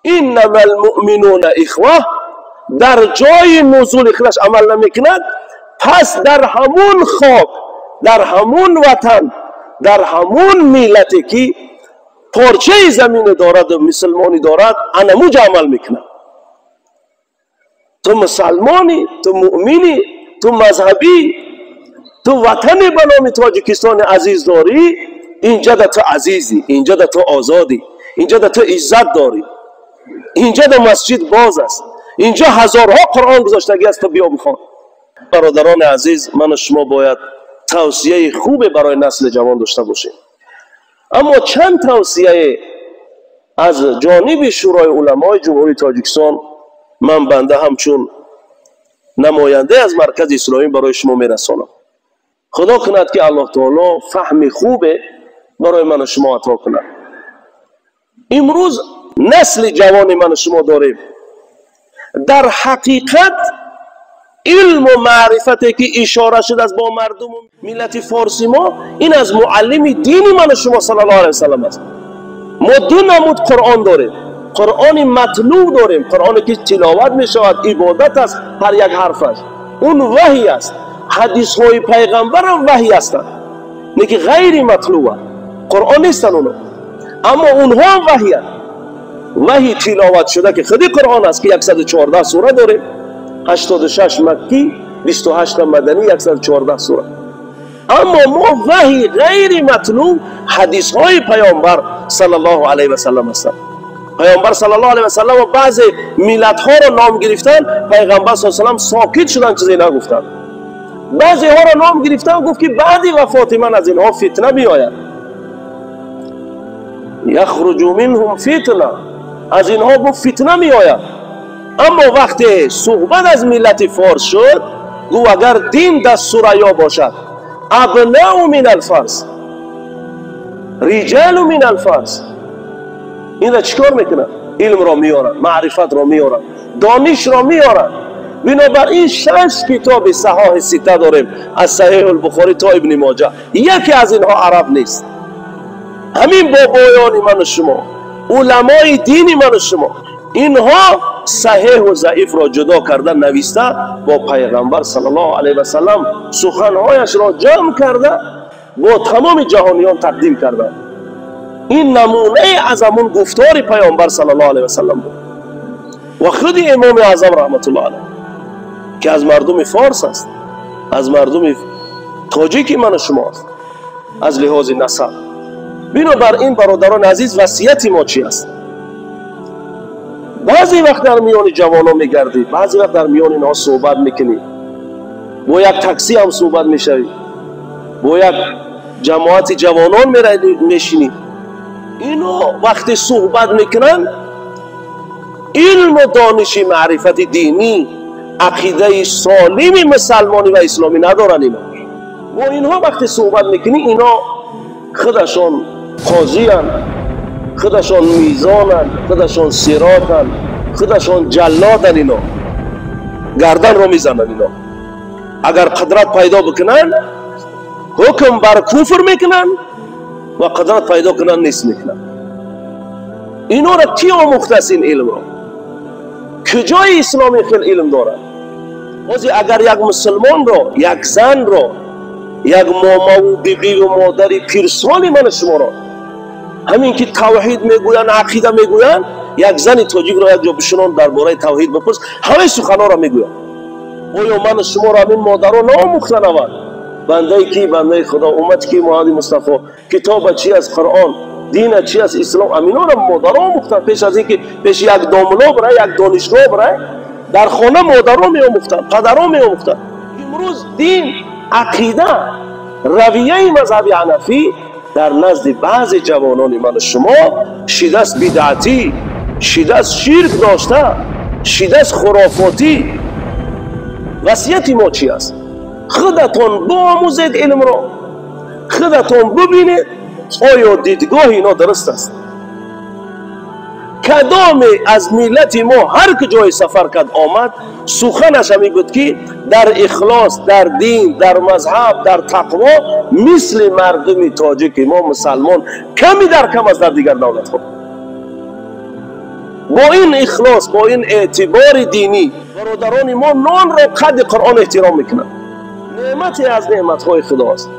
Иннама алмуъминуна ихва дар ҷои нузули худаш амал намекунад, пас дар ҳамун хок, дар ҳамун ватан, дар ҳамун миллате ки порчаи замине дораду мусулмонӣ дорад, анамуҷа амал мекунад. Ту мусалмонӣ, ту муъминӣ, ту мазҳабӣ, ту ватане ба номи Тоҷикистони азиз дорӣ, инҷа да ту азизӣ, инҷа да ту озодӣ, инҷа да ту иззат дорӣ, инҷа да масҷид боз аст, инҷа ҳазорҳо Қуръон гузоштагӣ аст, ту биё бихон. Бародарони азиз, ману шумо бояд тавсияи хубе барои насли ҷавон дошта бошем. Аммо чанд тавсияе аз ҷониби Шӯрои уламои Ҷумҳурии Тоҷикистон ман банда ҳамчун намоянде аз Маркази Исломӣ барои шумо мерасонам. Худо кунад, ки Аллоҳ таоло фаҳми хубе барои ману шумо ато кунад. Имрӯз насли ҷавони ману шумо дорем. Дар ҳақиқат илму маърифате ки ишора шудааст бо мардуму миллати форси мо, ин аз муаллими дини ману шумо саллаллоҳу алайҳи васаллам аст. Мо ду намуд Қуръон дорем. Қуръони матлуб дорем, қуръоне ки тиловат мешавад, ибодат аст ҳар як ҳарфаш, он ваҳй аст. Ҳадисҳои пайғамбарам ваҳй ҳастанд, лекин ғайри матлуба, қуръон нестанд оно, аммо онҳоам ваҳйанд. Ваҳи тиловат шуда, ки худи Қуръон аст, ки 114 сура дорем, 86 маккӣ, 28 маданӣ, 114 сура. Аммо мо ваҳи ғайри матлуб ҳадисҳои Паёмбар саллаллоҳу алайҳи васаллам ҳастанд. Паёмбар саллаллоҳу алайҳи васаллам баъзе миллатҳоро ном гирифтанд, Пайғамбар саллаллоҳу алайҳи васаллам сокит шуданд, чизе нагуфтанд. Баъзеҳоро ном гирифтанд, гуфт, ки баъди вафоти ман аз инҳо фитна биёяд, яхруҷу минҳум фитна, аз инҳо, гуфт, фитна меояд. Аммо вақте суҳбат аз миллати форс шуд, гуфт, агар дин дар Сурайё бошад, абнау мин алфарс, риҷалу мин алфарс. Инра чӣ кор мекунад? Илмро меорад, маърифатро меорад, донишро меорад. Бинобар ин шаш китоби Саҳоҳи Сита дорем, аз Саҳиҳулбухорӣ то Ибни Моҷа, яке аз инҳо араб нест. Ҳамин бобоёни ману шумо, уламои дини ману шумо, инҳо саҳеҳу заифро ҷудо карда нависта, бо Пайғамбар саллаллоҳу алайҳи васаллам суханҳояшро ҷамъ карда, бо тамоми ҷаҳониён тақдим карданд. Ин намунае аз ҳамун гуфтори Паёмбар саллаллоҳу алайҳи васаллам буд. Ва худи Имоми Аъзам раҳматуллоҳ алайҳ, ки аз мардуми форс аст, аз мардуми тоҷики ману шумо аст аз лиҳози насаб. Бинобар ин, бародарони азиз, васияти мо чи аст? Баъзе вақт дар миёни ҷавонон мегардӣ, баъзе вақт дар миёни инҳо суҳбат мекунӣ, бо як таксӣ ҳам суҳбат мешавӣ, бо як ҷамоати ҷавонон мешинӣ, ино вақте суҳбат мекунанд, илму дониши маърифати динӣ, ақидаи солими мусалмонӣ ва исломӣ надоранд. Ино бо инҳо вақте суҳбат мекунӣ, ино худашон қозиянд, худашон мизонанд, худашон сиротанд, худашон ҷаллоданд. Ино гарданро мезананд. Ино агар қудрат пайдо бикунанд, ҳукм бар куфр мекунанд ва қудрат пайдо кунанд, нест мекунанд. Инора кӣ омӯхтааст ин илмро? Куҷои ислом ин хел илм дорад? Ҳозир агар як мусулмонро, як занро, як момаву бибиву модари пирсоли ману шуморо, ҳамин ки тавҳид мегӯянд, ақида мегӯянд, як зани тоҷикро як ҷо бишинон, дар бораи тавҳид бипурс, ҳамаи суханҳоро мегӯянд. Оё ману шуморо ҳамин модаро наомӯхтан аввал? Бандаи ки? Бандаи Худо. Уммати ки? Муҳаммади Мустафо. Китоба чи аст? Қуръон. Дина чи аст? Ислом. Аминора модаро омӯхтан. Пеш аз ин ки пеши як домуло бирай, як донишгоҳ бирай, дар хона модаро меомӯхтанд, падаро меомӯхтанд. Имрӯз дин, ақида, равияи мазҳаби ҳанафӣ дар назди баъзе ҷавонони ману шумо шидаст бидъатӣ, шидаст ширк дошта, шидаст хурофотӣ. Васияти мо чи аст? Худатон биомӯзед илмро, худатон бибинед, оё дидгоҳи ино дуруст аст. Кадоме аз миллати мо ҳар куҷое сафар кард, омад, суханаш ҳамин буд, ки дар ихлос, дар дин, дар мазҳаб, дар тақво мисли мардуми тоҷики мо мусалмон ками дар кам аст дар дигар давлатҳо. бо ин ихлос, бо ин эътибори динӣ бародарони мо нонро қадри Қуръон эҳтиром мекунанд. Неъмате аз неъматҳои Худост.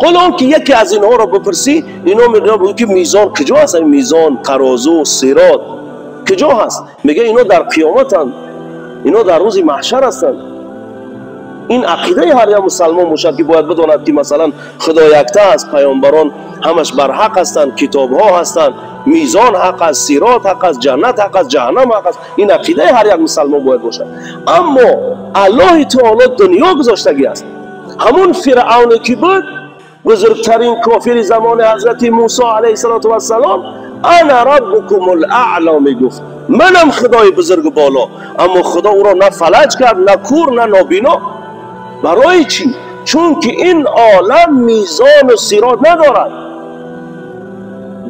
Ҳоло он ки яке аз инҳоро бипурсӣ, ино мегӯянд ки мизон куҷо аст? Мизон, тарозу, сирот куҷо ҳаст? Мегӯяд ино дар қиёматанд, ино дар рӯзи маҳшар ҳастанд. Ин ақидаи ҳар як мусалмон бошад ки бояд бидонад ки масалан Худо якта аст, паёмбарон ҳамаш барҳақ ҳастанд, китобҳо ҳастанд, мизон ҳақ аст, сирот ҳақ аст, ҷаннат ҳақ аст, ҷаҳаннам ҳақ аст. Ин ақидаи ҳар як мусалмон бояд бошад. Аммо Аллоҳи таоло дунё гузоштагӣ аст. Ҳамун Фиръавне ки буд, бузургтарин кофири замони ҳазрати Мусо алайҳиссалоту вассалом, ана раббукумул аъло мегуфт, манам худои бузургу боло. Аммо Худо ӯро на фалаҷ кард, на кур, на нобино. Барои чӣ? Чунки ин олам мизону сирот надорад.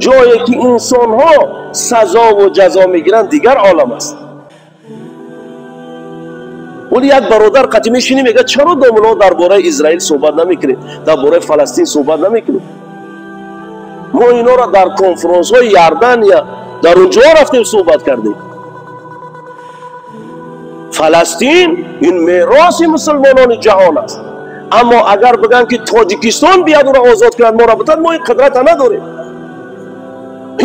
Ҷое ки инсонҳо сазову ҷазо мегиранд дигар олам аст. Вале як бародар қатъи мешинӣ, мегӯяд чаро домулло дар бораи Израил суҳбат намекунед, дар бораи Фаластин суҳбат намекунед? Мо инора дар конференсҳои Иордания дар он ҷо рафтем суҳбат кардем. Фаластин ин мероси мусулмонони ҷаҳон аст. Аммо агар бигӯянд ки Тоҷикистон биёд ӯро озод кунад, моро бутад, мо ин қудрата надорем.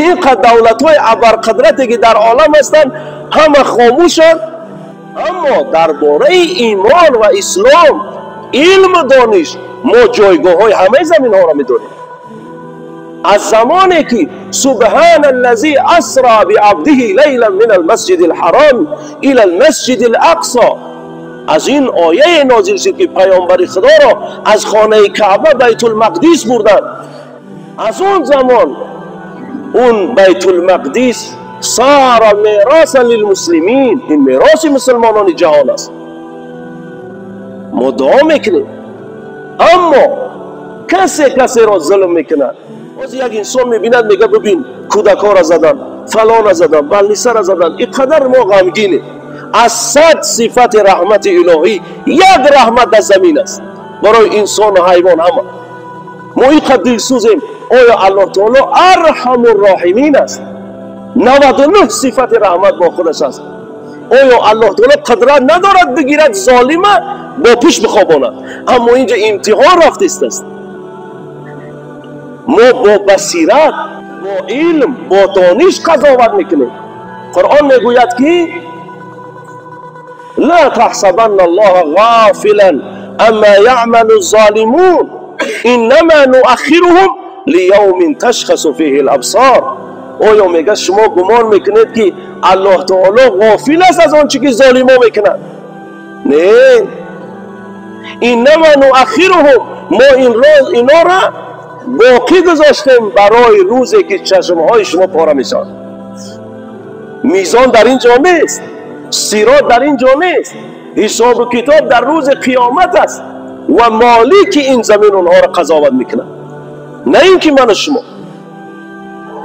Ин қад давлатҳои абарқудрате ки дар олам ҳастанд ҳама хомӯшанд. Аммо дар бораи имон ва ислом, илму дониш мо ҷойгоҳҳои ҳамаи заминҳоро медонем. Аз замоне ки субҳана аллази асра биабдиҳи лайлан мин алмасҷиди алҳаром ила алмасҷиди алақсо, аз ин ояе нозил шуд ки паёмбари Худоро аз хонаи Каъба Байтулмақдис бурданд. Аз он замон он Байтулмақдис сара меросан лилмуслимин, ин мероси мусулмонони ҷаҳон аст. Мо дуо мекунем, аммо касе касеро зулм мекунад. Боз як инсон мебинад, мегӯяд бибин кӯдакҳоро задан, фалона задан, балнисаро задан, ин қадар мо ғамгинем. Аз 100 сифати раҳмати илоҳӣ як раҳмат дар замин аст барои инсону ҳайвон ҳама. Мо ин қад дилсӯзем. Оё Аллоҳ таоло арҳаму роҳимин аст? 99 сифати раҳмат бо худаш аст. Оё Аллоҳ таоло қудрат надорад бигирад золима бо пӯш бихобонад? Аммо инҷа имтиҳон рафтистааст. Мо бо басират, бо илм, бо дониш қазоват мекунем. Қуръон мегӯяд ки ла таҳсабанна Аллоҳа ғофилан амма яъмалу золимун иннама нуаххируҳум лияумин ташхасу фиҳи алабсор. Оё мегӯяд шумо гумон мекунед ки Аллоҳ таоло ғофил аст аз он чӣ ки золимо мекунад? Не, иннама нуаххируҳум, мо инора боқӣ гузоштем барои рӯзе ки чашмҳои шумо пора мешавад. Мизон дар ин ҷо нест, сирот дар ин ҷо нест, ҳисобу китоб дар рӯзи қиёмат аст ва молики ин замин онҳоро қазоват мекунад, на ин ки ману шумо.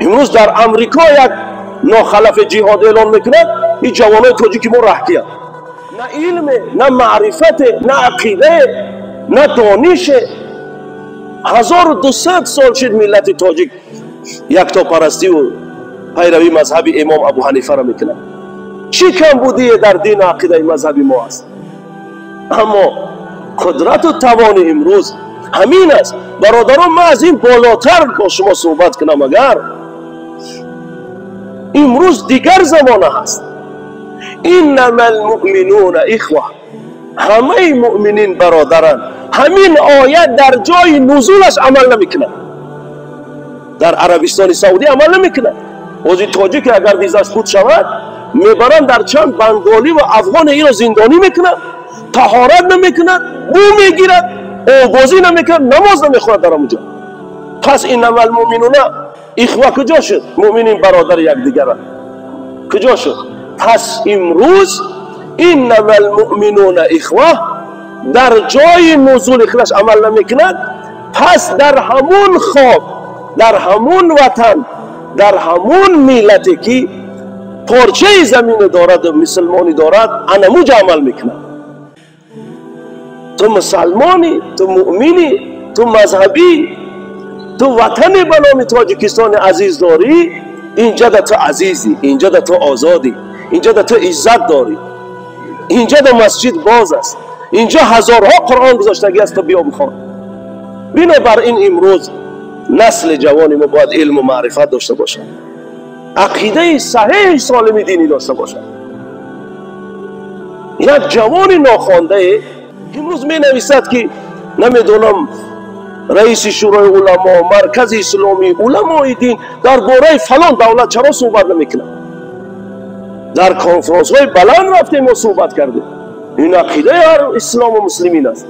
Имрӯз дар Амрико як нохалафи ҷиҳод эълон мекунад, ин ҷавонои тоҷики мо раҳкиянд. На илме, на маърифате, на ақидае, на донише. 1200 сол шуд миллати тоҷик яктопарастиву пайравии мазҳаби имом Абу Ҳанифаро мекунад. Чӣ камбудие дар дину ақидаи мазҳаби мо аст? Аммо қудрату тавони имрӯз ҳамин аст. Бародарон, ман аз ин болотар бо шумо суҳбат кунам, агар имрӯз дигар замона ҳаст. Иннама алмуъминуна ихва, ҳамаи муъминин бародаранд. Ҳамин оят дар ҷои нузулаш амал намекунад. Дар Арабистони Саудӣ амал намекунад. Ози тоҷике агар визаш буд шавад, мебаранд дар чанд банголӣ ва афғоне иро зиндонӣ мекунад, таҳорат намекунад, бӯ мегирад, обозӣ намекунад, намоз намехонад дар ҳамон ҷо. Пас иннама алмуъминуна ихва куҷо шуд? Муъминин бародари якдигаранд куҷо шуд? Пас имрӯз иннама алмуъминуна ихва дар ҷои нузули худаш амал намекунад. Пас дар ҳамун хок, дар ҳамун ватан, дар ҳамун миллате ки порчаи замине дораду мусулмонӣ дорад, анамуҷа амал мекунад. Ту мусалмонӣ, ту муъминӣ, ту мазҳабӣ, ту ватане ба номи Тоҷикистони азиз дорӣ. Инҷа да ту азизӣ, инҷа да ту озодӣ, инҷа да ту иззат дорӣ, инҷа да масҷид боз аст, инҷа ҳазорҳо Қуръон гузоштагӣ аст, ту биё бихон. Бинобар ин имрӯз насли ҷавони мо бояд илму маърифат дошта бошад, ақидаи саҳеҳи солими динӣ дошта бошад. Як ҷавони нохондае имрӯз менависад, ки намедонам раиси шӯрои уламо, маркази исломӣ, уламои дин дар бораи фалон давлат чаро суҳбат намекунад? Дар конфронсҳои баланд рафтем, мо суҳбат кардем. Ин ақидаи ҳар ислому муслимин аст.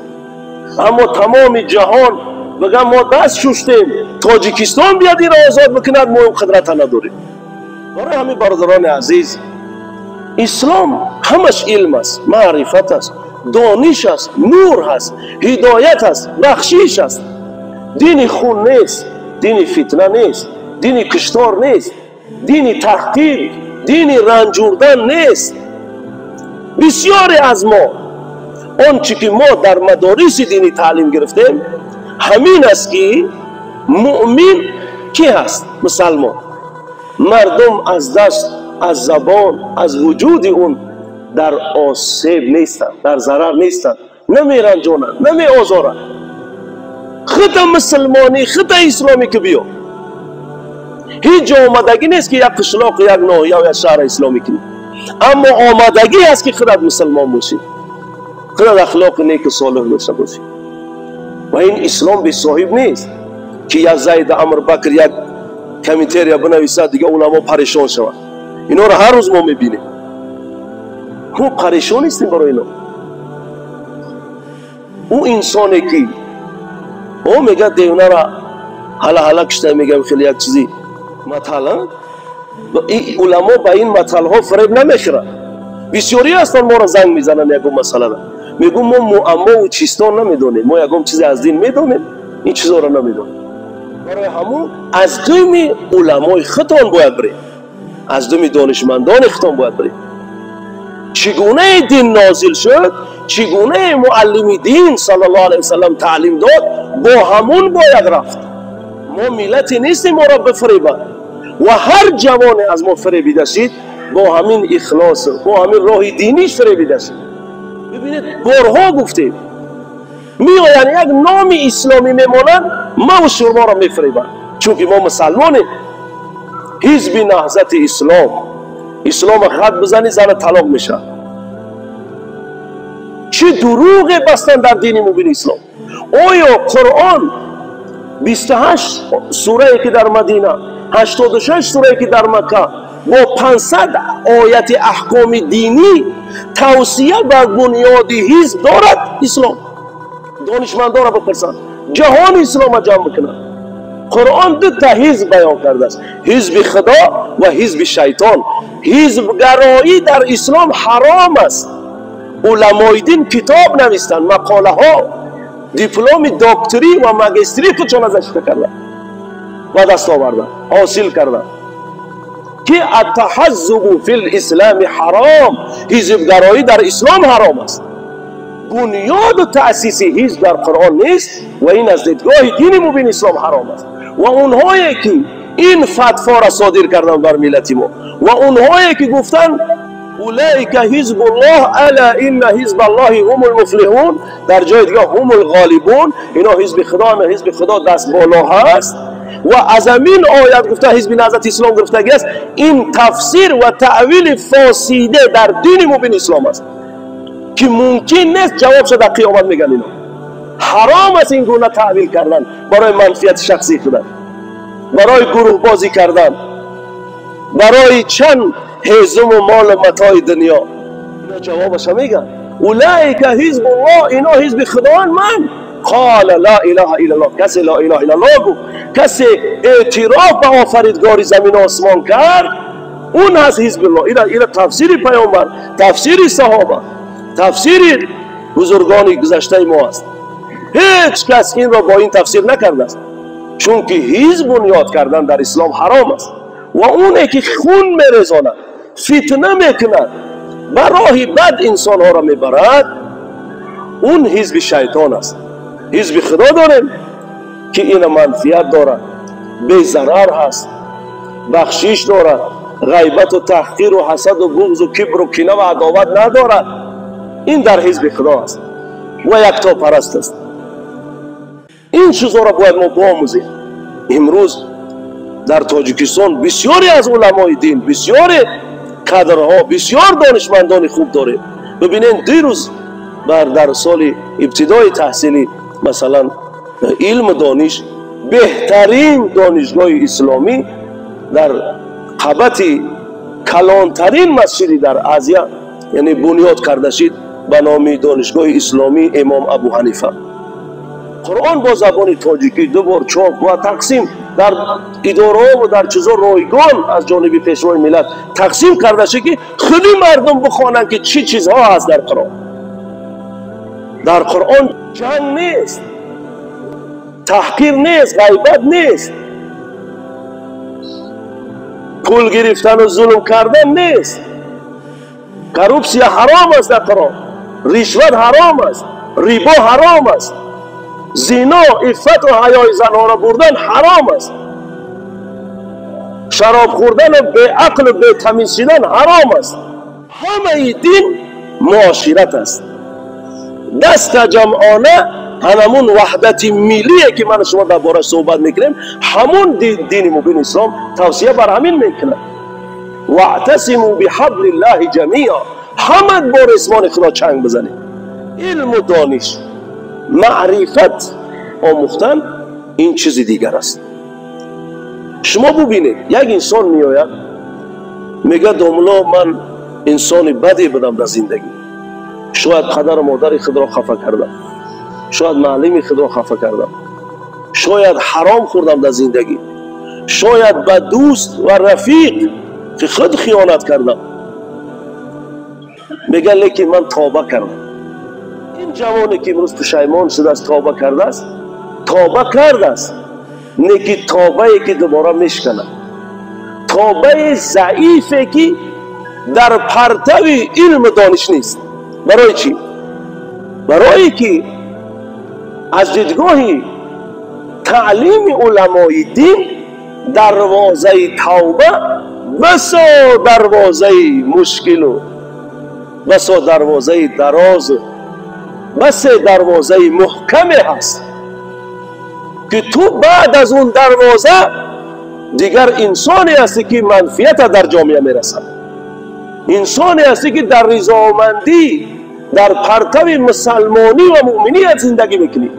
Аммо тамоми ҷаҳон бигӯям мо даст шуштем, Тоҷикистон биёд инро озод бикунад, мо қудрата надорем. Барои ҳамин бародарони азиз, ислом ҳамаш илм аст, маърифат аст, дониш аст, нур ҳаст, ҳидоят аст, бахшиш аст. Дини хун нест, дини фитна нест, дини киштор нест, дини таҳқир, дини ранҷурдан нест. Бисёре аз мо он чӣ ки мо дар мадориси динӣ таълим гирифтем ҳамин аст, ки муъмин кӣ ҳаст? Мусалмон. Мардум аз даст, аз забон, аз вуҷуди он дар осеб нестанд, дар зарар нестанд, намеранҷонанд, намеозоранд. Худа мусулмонӣ, худа исломӣ ки биё. Ҳеҷ ҷо омадагӣ нест, ки як қишлоқ, як ноҳия, як шаҳр исломӣ кунӣ, аммо омадагӣ ҳаст, ки худат мусулмон бошӣ, худат ахлоқи неку солиҳ дошта бошӣ. Ва ин ислом бесоҳиб нест, ки як Зайд Амр Бакр як комментария бинависад, дига уламо парешон шавад. Инҳоро ҳар рӯз мо мебинем. Мо парешон нестем барои ино. Ӯ инсоне ки ӯ мегӯяд девнара ҳала-ҳала кишта, мегӯям хеле як чизи матал, уламо ба ин маталҳо фиреб намехӯранд. Бисёре ҳастанд, моро занг мезананд ягон масъалара, мегӯм мо муаммову чистон намедонем, мо ягон чизе аз дин медонем, ин чизоро намедонем. Барои ҳамун аз думи уламои худтон бояд бирем, аз думи донишмандони худтон бояд бирем. Чӣ гунае дин нозил шуд, чӣ гунае муаллими дин саллаллоҳу алайҳи васаллам таълим дод, бо ҳамун бояд рафт. Мо миллате нестем моро бифиребанд, ва ҳар ҷавоне аз мо фиребида шид, бо ҳамин ихлос, бо ҳамин роҳи диниш фиребида шид. Бибинед, борҳо гуфтем, меоянд як номи исломӣ мемонанд, маву шуморо мефиребанд, чунки мо мусалмонем. Ҳизби Наҳзати Ислом, ислома хат бизанӣ, зана талоқ мешавад. Чӣ дурӯғе бастанд дар дини мубини ислом! Оё Қуръон 28 сурае ки дар Мадина, 86 сурае ки дар Макка, бо 500 ояти аҳкоми динӣ тавсия бар бунёди ҳизб дорад ислом? Донишмандонро бипурсанд, ҷаҳони ислома ҷамъ бикунанд. Қуръон дута ҳизб баён кардааст: ҳизби Худо ва ҳизби шайтон. Ҳизбгароӣ дар ислом ҳаром аст. Уламои дин китоб навистанд, мақолаҳо, дипломи докторӣ ва магистрӣ худшон азашита карданд ба даст оварданд, ҳосил карданд, ки аттаҳаззубу фи лислами ҳаром, ҳизбгароӣ дар ислом ҳаром аст. Бунёду таъсиси ҳизб дар Қуръон нест, ва ин аз дидгоҳи дини мубини ислом ҳаром аст. Ва онҳое ки ин фатвора содир карданд бар миллати мо, ва онҳое ки гуфтанд улаика ҳизбуллоҳ, ала инна ҳизбаллоҳи ҳумул муфлиҳун, дар ҷои дигар ҳумул ғолибун, ино ҳизби Худо, ҳизби Худо даст боло ҳаст, ва аз ҳамин оят гуфта ҳизби Наҳзати Ислом гирифтагӣ аст. Ин тафсир ва таъвили фосиде дар дини мубини ислом аст, ки мумкин нест ҷавоб шуда дар қиёмат. Мегӯянд, ино ҳаром аст ин гуна таъвил кардан барои манфиати шахсии худат, барои гурӯҳбозӣ кардан, барои чанд ҳезуму молу матои дунё. Ино ҷавобаша мегӯянд: улаика ҳизбуллоҳ, ино ҳизби Худованд. Ман қола ла илаҳа иллаллоҳ, касе ла илаҳа иллаллоҳ гуфт, касе эътироф ба офаридгори замину осмон кард, он ҳаст ҳизбуллоҳ. Ина тафсири паёмбар, тафсири саҳоба, тафсири бузургони гузаштаи мо аст. Ҳеҷ кас инро бо ин тафсир накардааст, чунки ҳизб бунёд кардан дар ислом ҳаром аст. Ва оне ки хун мерезонад, фитна мекунад, ба роҳи бад инсонҳоро мебарад, он ҳизби шайтон аст. Ҳизби Худо дорем, ки ина манфиат дорад, безарар ҳаст. бахшиш дорад, ғайбату таҳқиру ҳасаду буғзу кибру кина ва адоват надорад. Ин дар ҳизби Худо аст ва яктопараст аст. Ин чизҳоро бояд мо биомӯзем. Имрӯз дар Тоҷикистон бисёре аз уламои дин, бисёре кадрҳо, бисёр донишмандони хуб дорем. Бибинед, дирӯз дар соли ибтидои таҳсили, масалан, илму дониш, беҳтарин донишгоҳи исломӣ дар қабати калонтарин масҷиди дар Азия, яъне бунёд карда шид ба номи Донишгоҳи исломии Имом Абу Ҳанифа. Қуръон бо забони тоҷикӣ ду бор чоп ва тақсим дар идораҳо ва дар чизо ройгон аз ҷониби Пешвои миллат тақсим карда шид, ки худи мардум бихонанд, ки чӣ чизҳо ҳаст дар Қуръон. Дар Қуръон ҷанг нест, таҳқир нест, ғайбат нест, пул гирифтану зулм кардан нест. Коррупсия ҳаром аст дар Қуръон, ришват ҳаром аст, рибо ҳаром аст, зино, иффату ҳаёи занҳоро бурдан ҳаром аст, шароб хӯрдану беақлу бетамиз шидан ҳаром аст. Ҳамаи дин муошират аст. Даста ҷамъона ҳанамун ваҳдати миллие, ки ману шумо дар бораш суҳбат мекунем, ҳамун дини мубини ислом тавсия бар ҳамин мекунад. Ваътасиму биҳаблиллаҳи ҷамиа, ҳама бо ресмони Худо чанг бизанед. Илму дониш, маърифат омӯхтан ин чизи дигар аст. Шумо бубинед, як инсон меояд, мегӯяд: «Домулло, ман инсони баде будам дар зиндагӣ, шояд падару модари худро хафа кардам, шояд муаллими худро хафа кардам, шояд ҳаром хӯрдам дар зиндагӣ, шояд ба дӯст ва рафиқ худ хиёнат кардам», мегӯяд, «лекин ман тоба кардам». Ин ҷавоне, ки имрӯз пушаймон шудааст, тоба кардааст, тоба кардааст, не ки тобае, ки дубора мешканад, тобаи заифе, ки дар партави илму дониш нест. Барои чӣ? Барое ки аз дидгоҳи таълими уламои дин дарвозаи тавба басо дарвозаи мушкилу басо дарвозаи дарозу басе дарвозаи муҳкаме ҳаст, ки ту баъд аз он дарвоза дигар инсоне ҳастӣ, ки манфиата дар ҷомеа мерасад, инсоне ҳастӣ, ки дар ризомандӣ, дар партави мусалмонӣ ва муъминият зиндагӣ мекунӣ.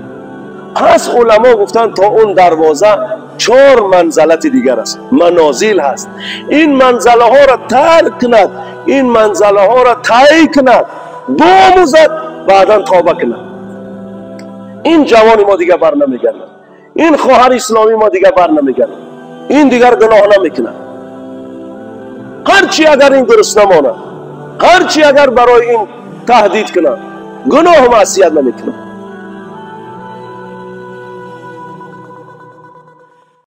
Пас уламо гуфтанд, то он дарвоза чор манзалати дигар аст, манозил ҳаст. Ин манзалаҳоро тарк кунад, ин манзалаҳоро тай кунад, биомӯзад, баъдан тоба кунад. Ин ҷавони мо дигар бар намегардад, ин хоҳари исломии мо дигар бар намегардад, ин дигар гуноҳ намекунад. Ҳарчи агар ин дуруст намонад, ҳарчи агар барои ин таҳдид кунад, гуноҳу маъсият намекунад.